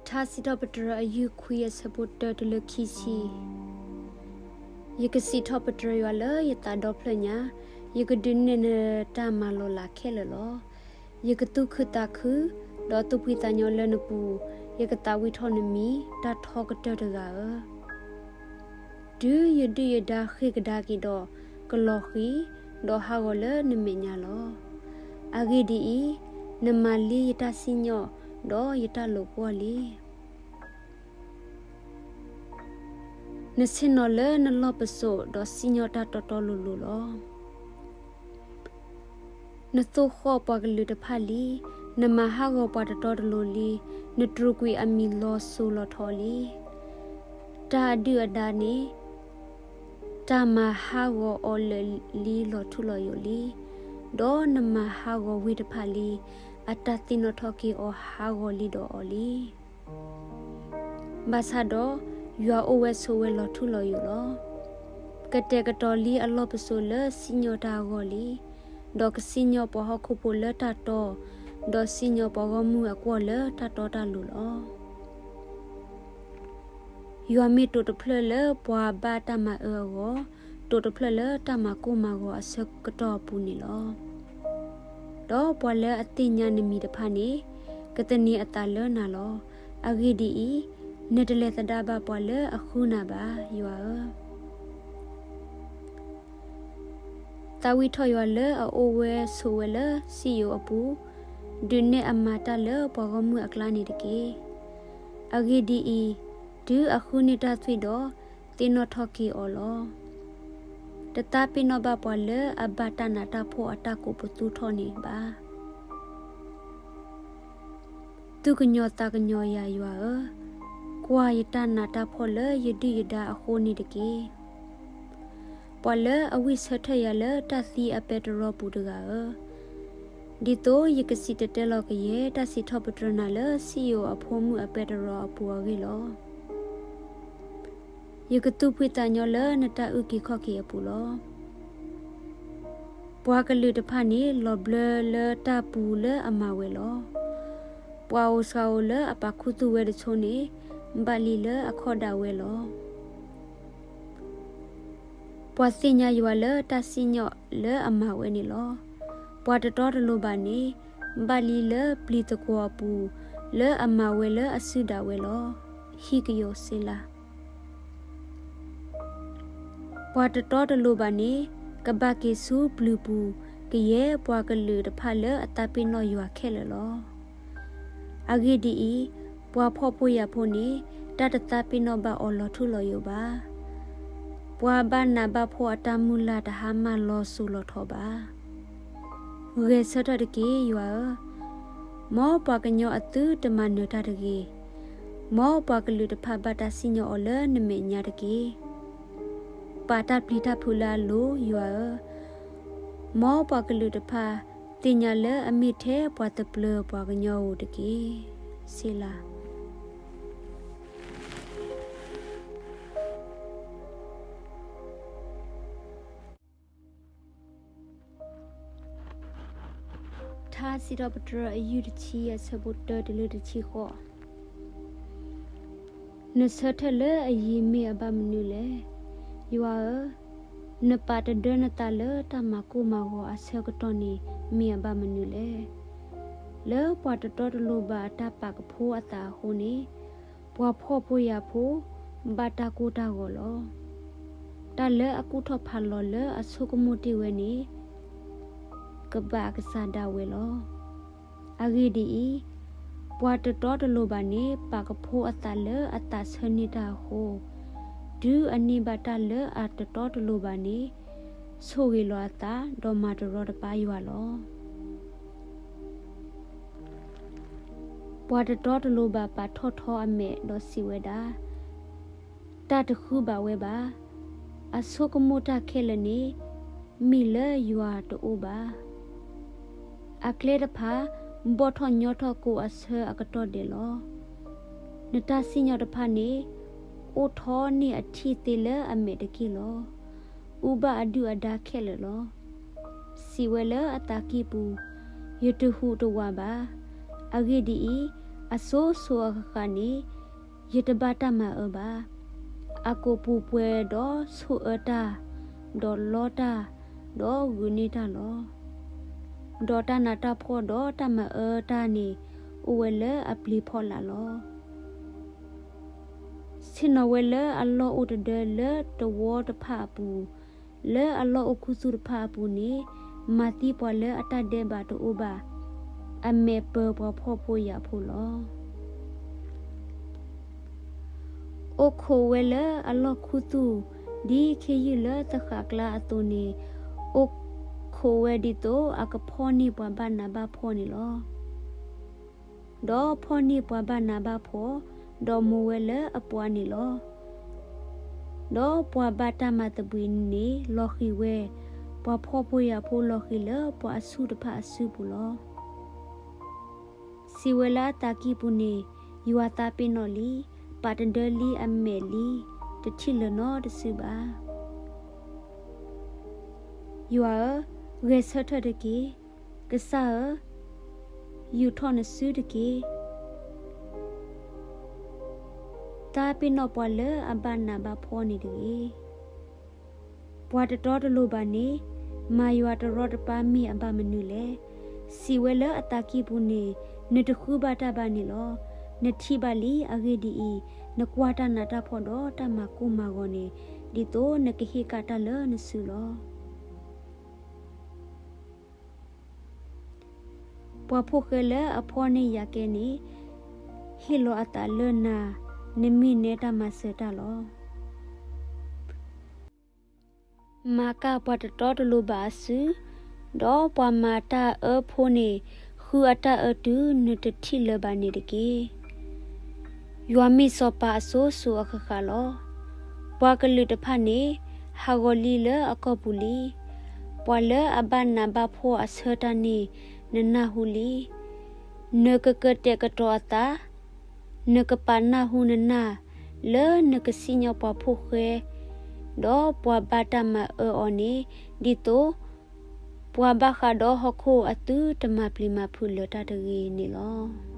ထါစံးထီၣ်ပတြၢၤအယုၢ်ခွံအဆၢဖိတၢတုၤလၢခံဆံ. ယကစံးထီၣ်ပတြၢၤယွၤလၢယသးဒီဖျၢၣ်ညါ, ယကဒုးနဲၣ်နတၢ်မၤလီၤလးခဲလၢာ်လီၤ. ယကသူၣ်ခုသးခု, ဒီးသူၣ်ဖှံသးညီလၢနပူၤ, ယကသးဝံၣ်ထီၣ်နမံၤ, တၢ်ထီကတၢၢ်တဂၤဧၢ. တုၤယဒုၣ်ယဒါဃ့ၢ်ကဒါက့ၤဒီး, ကလီၤဃံၤ, ဒီးဟးဂီၤလၢနမဲာ်ညါလီၤ. အဂ့ၢ်ဒ်အံၤ, နမၤလံယတၢ်စံၣ်ညီၣ်, ဒီးယတၢ်လိာ်ကွီၢ်လံ. နဆ့ၣ်နီၤလၢနလီၢ်ပစိာ်, ဒီးစံၣ်ညီၣ်တၢ်တီတီလိၤလိၤလီၤ. နသိၣ်ဃီၣ်ပှၤကလုာ်တဖၣ်လံ, နမၤဟးဂီၤပှၤတတီတလိၤလံ, နတြူာ်ကွံာ်အမံၤလီၤစိၤလီၤထီလံ. တၢ်အဒုၣ်အဒါန့ၣ် တၢ်မၤဟးဂီၤအီၤလၢာ်လံလီၤထူလီၤယိာ်လံ, ဒီးနမၤဟးဂီၤဝ့ၢ်တဖၣ်လံ, အတၢ်သ့ၣ်နီၣ်ထီၣ်က့ၤအီၤဟးဂီၤလံဒီးအီၤလံ. ဘၣ်ဆၣ်ဒီးယွၤအိၣ်ဝဲဆိးဝဲလီၤထူလီၤယိာ်လီၤ. ကတဲာ်ကတီၤလံအလီၢ်ပစိာ်လၢစံၣ်ညီၣ်တၢ်အဂီၢ်လံ, ဒီးကစံၣ်ညီၣ်ပှၤဟီၣ်ခိၣ်ဖိလၢတၢ်တီ, ဒီးစံၣ်ညီၣ်ပှၤဂီၢ်မုၢ်အကွီၢ်လၢတၢ်တီတၢ်လိၤလီၤ. ယွၤမ့ၢ်တိာ်တဖျၢၣ်လၢပှၤဘၣ်တၢ်မၤအၢအဂီၢ်, တိာ်တဖျၢၣ်လၢတၢ်မၤကိၢ်မၤဂီၤအဆၢကတီၢ်အပူၤန့ၣ်လီၤ. ဒီးပှၤလၢအသ့ၣ်ညါနမံၤတဖၣ်န့ၣ်, ကသန့ၤအသးလၢနၤလီၤ. အဂ့ၢ်ဒ်အံၤ, နတလဲၤသဒါဘၣ်ပှၤလၢအဃုနၤဘၣ်, ယွၤဧၢ. သးဝံၣ်ထီၣ်ယွၤလၢအအိၣ်ဝဲဆိးဝဲလၢစံယိၣ်အပူၤ, ဒုးနဲၣ်အမၤတၢ်လၢပှၤဂီၢ်မုၢ်အကျါန့ၣ်တက့ၢ်. အဂ့ၢ်ဒ်အံၤ, တုၤအဃုန့ၢ်တၢ်သွံၣ်ဒီး, သ့ၣ်နီၣ်ထီၣ်က့ၤအီၤလီၤ. တသးပ့ၤနီၣ်ဘၣ်ပှၤလၢအဘၣ်တၢ်နးတၢ်ဖှီၣ်အတၢ်ကိးပသူထီၣ်န့ၣ်ဘၣ်. သူၣ်ကညီၤသးကညီၤယၤယွၤဧၢ, ကွၢ်ယတၢ်နးတၢ်ဖှီၣ်လၢယဒုၣ်ယဒါအဃိန့ၣ်တက့ၢ်. ပှၤလၢအဝံၣ်ဆၢထၢၣ်ယၤလၢတၢ်သံအပဲတြီပူၤတဂၤဧၢ, ဒ်သိးယကစံၣ်တဲၤတဲလီၤကယဲၢ်တၢ်စံးထီၣ်ပတြၢၤနၤလၢစံယိၣ်အဖိမုၣ်အပဲတြီအပူၤအဂ့ၢ်လီၤ. ယကသူၣ်ဖှံသးညီလၢနတၢ်အုၣ်က့ၤခီၣ်က့ၤအပူၤလီၤ. ပှၤကလုာ်တဖၣ်န့ၣ်လီၤဘျၢလၢတၢ်ပူၤလၢအမၤဝဲလီၤ. ပှၤအိၣ်စှၤအိၣ်လၢအပာ်ခူသူၣ်ဝဲတဆိန့ၣ်, ဘၣ်လံလၢအခီၣ်ဒၣ်ဝဲလီၤ. ပှၤသ့ၣ်ညါယွၤလၢတၢ်စံၣ်ညီၣ်လၢအမၤဝဲန့ၣ်လီၤ. ပှၤတတီတလိၤဘၣ်န့ၣ်, ဘၣ်လံလၢပျံၤသကွီၤအပူၤလၢအမၤဝဲလၢအစုဒၣ်ဝဲလီၤ. ဟံၣ်ကယိၣ်စ့လၤ. ပှၤတတီတလိၤဘၣ်န့ၣ်, ကဘၣ်က့ၤဆူပျုၤပူၤကယဲၢ်ပှၤကလုာ်တဖၣ်လၢအသးပ့ၤနီၣ်ယွၤခဲလၢာ်လီၤ. အဂ့ၢ်ဒ်အံၤ, ပှၤဖှီၣ်ဖိယာ်ဖိန့ၣ်, တၢ်တသးပ့ၤနီၣ်ဘၣ်အီၤလီၤထူလီၤယိာ်ဘၣ်. ပှၤဘၣ်နးဘၣ်ဖှီၣ်အတၢ်မုၢ်လၢ်တဟါမၢ်လီၤစိၤလီၤထီဘၣ်. ဂဲၤဆၢထၢၣ်တက့ၢ်, ယွၤဧၢ. မ်ပှၤကညီအသုတမၤနၢၤတၢ်တဂ့ၤ. မ်ပှၤကလုာ်တဖၣ်ဘၣ်တၢ်စံၣ်ညီၣ်အီၤလၢနမဲာ်ညါတက့ၢ်. ပာ်တၢ်ပျံၤတၢ်ဖုးလၢအလိၤ, ယွၤဧၢ. မ်ပှၤကလုာ်တဖၣ်သ့ၣ်ညါလၢအမ့ၢ်ထဲပှၤသပျၢၤပှၤကညီဧိၤတက့ၢ်. စ့လၤ. ထါစံးထီၣ်ပတြၢၤအယုၢ်တဆံအဆၢဖိတၢတုၤလၢတဆံဃိး. နဆၢထၢၣ်လၢအယံၤမ့ၢ်အဘၣ်မနုၤလဲၣ်. ယွၤဧၢ, နပာ်တဒၢနသးလၢတၢ်မၤကိၢ်မၤဂီၤအဆၢကတီၢ်န့ၣ် မ့ၢ်အဘၣ်မနုၤလဲၣ်. လၢပှၤတတီတလိၤဘၣ်အတၢ်ပာ်ကဖိအသးအဃိန့ၣ်, ပှၤဖှီၣ်ဖိယာ်ဖိဘၣ်တၢ်ကိၢ်တၢ်ဂီၤလီၤ. တၢ်လၢအကူၣ်ထီၣ်ဖးလီၤလၢအဆိကမိၣ်တ့ၢ်ဝဲန့ၣ် ကဘၣ်အကစၢ်ဒၣ်ဝဲလီၤ. အဂ့ၢ်ဒ်အံၤ, ပှၤတတီတလိၤဘၣ်န့ၣ် ပာ်ကဖိအသးလၢအသးဆၢန့ၢ်တၢ်အဃိ, တုၤအန့ၢ်ဘၣ်တၢ်လၢအတတီတလိၤဘၣ်န့ၣ်, ဆိၣ်ဂ့ၤလီၤအသး, ဒီးမၤတရီတပါယွၤလီၤ. ပှၤတတီတလိၤဘၣ်ပာ်ထီၣ်ထီအမဲာ်ဒီးစံးဝဲဒၣ်, တၢ်တဃုဘၣ်ဝဲဘၣ်. အဆိကမိၣ်တၢ်ခဲလၢာ်န့ၣ် မ့ၢ်လၢယွၤတအိၣ်ဘၣ်. အကျဲတဖၣ် ဘီၣ်ထီၣ်ညီထီၣ်ကိးအဆၢအကတီၢ်ဒဲးလီၤ. နတၢ်စံၣ်ညီၣ်တဖၣ်န့ၣ် အိၣ်ထီၣ်န့ၢ်အထံၣ်သ့လၢအမဲာ်တက့ၢ်လီၤ. အူဘၣ်အဒုၣ်အဒါခဲလၢာ်လီၤ. စံးဝဲလၢအသးကံၢ်ပူၤ, ယတဟူးတဝးဘၣ်. အဂ့ၢ်ဒ်အံၤ, အစိၤစိၤအဃၣ်ဃၣ်န့ၣ် ယတဘၣ်တၢ်မၤအၢဘၣ်. အကိာ်ပူၤပှဲၤဒီးဆိၣ်အၢတၢ်, ဒီးလီတၢ်, ဒီးဂုာ်န့ၢ်တၢ်လီၤ. ဒီးတၢ်နးတၢ်ဖှီၣ်ဒီးတၢ်မၤအၢတၢ်န့ၣ် အိၣ်ဝဲလၢအပျ့ၤဖီလာ်လီၤ. ဆ့ၣ်နီၤဝဲလၢအလီၢ်အိၣ်တဒၢလၢတဝီတဖၣ်အပူၤ, လၢအလီၢ်အိၣ်ခူသူၣ်တဖၣ်အပူၤန့ၣ်, မၤသံပှၤလၢအတၢ်ဒဲးဘးတအိၣ်ဘၣ်, အမဲာ်ပၢၤပှၤဖှီၣ်ဖိယာ်ဖိလီၤ. အိၣ်ခိးဝဲလၢအလီၢ်ခူသူၣ်, ဒ်ခ့ယုၢ်လၢသဃးကျါအသိးန့ၣ်, အိၣ်ခိးဝဲဒ်သိးအကဖီၣ်န့ၢ်ပှၤဘၣ်နးဘၣ်ဖှီၣ်န့ၣ်လီၤ. ဒီးဖီၣ်န့ၢ်ပှၤဘၣ်နးဘၣ်ဖှီၣ်, ဒီးမိၤဝဲလၢအပှၤန့ၣ်လီၤ. ဒီးပှၤဘၣ်တၢ်မၤသဘှံးန့ၣ်လီၤဃံၤဝဲ, ပှၤဖှီၣ်ဖိယာ်ဖိလီၤဃံၤလၢပှၤအဆူၣ်တဖၣ်အစုပူၤလီၤ. စံးဝဲလၢအသးကံၢ်ပူၤန့ၣ်, ယွၤသးပ့ၤနီၣ်လံ, ပာ်တဒၢလံအမဲာ်လံ, တထံၣ်လၢၤနီတစုဘၣ်. ယွၤဧၢ, ဂဲၤဆၢထၢၣ်တက့ၢ်. ကစၢ်ဧၢ, ယူာ်ထီၣ်နစုတက့ၢ်. သးပ့ၤနီၣ်ပှၤလၢအဘၣ်နးဘၣ်ဖှီၣ်န့ၣ်တဂ့ၤ. ပှၤတတီတလိၤဘၣ်န့ၣ်, မၤယွၤတရီတပါမ့ၢ်အဘၣ်မနုၤလဲၣ်. စံးဝဲလၢအသးကံၢ်ပူၤန့ၣ်, နတဃုဘၣ်တၢ်ဘၣ်န့ၣ်လီၤ. နထံၣ်ဘၣ်လံ, အဂ့ၢ်ဒ်အံၤ, နကွၢ်တၢ်နးတၢ်ဖှီၣ်ဒီးတၢ်မၤကိၢ်မၤဂီၤန့ၣ်, ဒ်သိးနကဟ့ၣ်ကၣ်တၢ်လၢနစုလီၤ. ပှၤဖိၣ်ဃဲလၢအဖီၣ်န့ၢ်ယၤကဲန့ၣ်, ဟ့ၣ်လီၤအသးလၢနၤ, နမ့ၢ်နဲတၢ်မၤစၢၤတၢ်လီၤ. မၤကၢ်ပှၤတတီတလိၤဘၣ်အစု, ဒီးပှၤမၤတၢ်အၢဖိန့ၣ်, ဃုအတၢ်အၢတုၤနတထံၣ်လၢၤဘၣ်န့ၣ်တက့ၢ်. ယွၤမ့ၢ်စီၤပၤအစိၤစိၤအဃၣ်ဃၣ်လီၤ. ပှၤကလုာ်တဖၣ်န့ၣ်, ဟးဂီၤလံလၢအကီၢ်ပူၤလံ. ပှၤလၢအဘၣ်နးဘၣ်ဖှီၣ်အဆၢတၢ်န့ၣ်, နနၢ်ဟူလံ. နကကတဲာ်ကတီၤအသး, နကပာ်နၢ်ဟူနနၢ်, လၢနကစံၣ်ညီၣ်ပှၤဖိၣ်ဃဲ, ဒီးပှၤဘၣ်တၢ်မၤအၢအီၤန့ၣ်, ဒ်သိးပှၤဘၣ်ဃးဒီးဟီၣ်ခိၣ်အသုတမၤပျံၤမၤဖုးလၢၤတၢ်တဂ့ၤန့ၣ်လီၤ.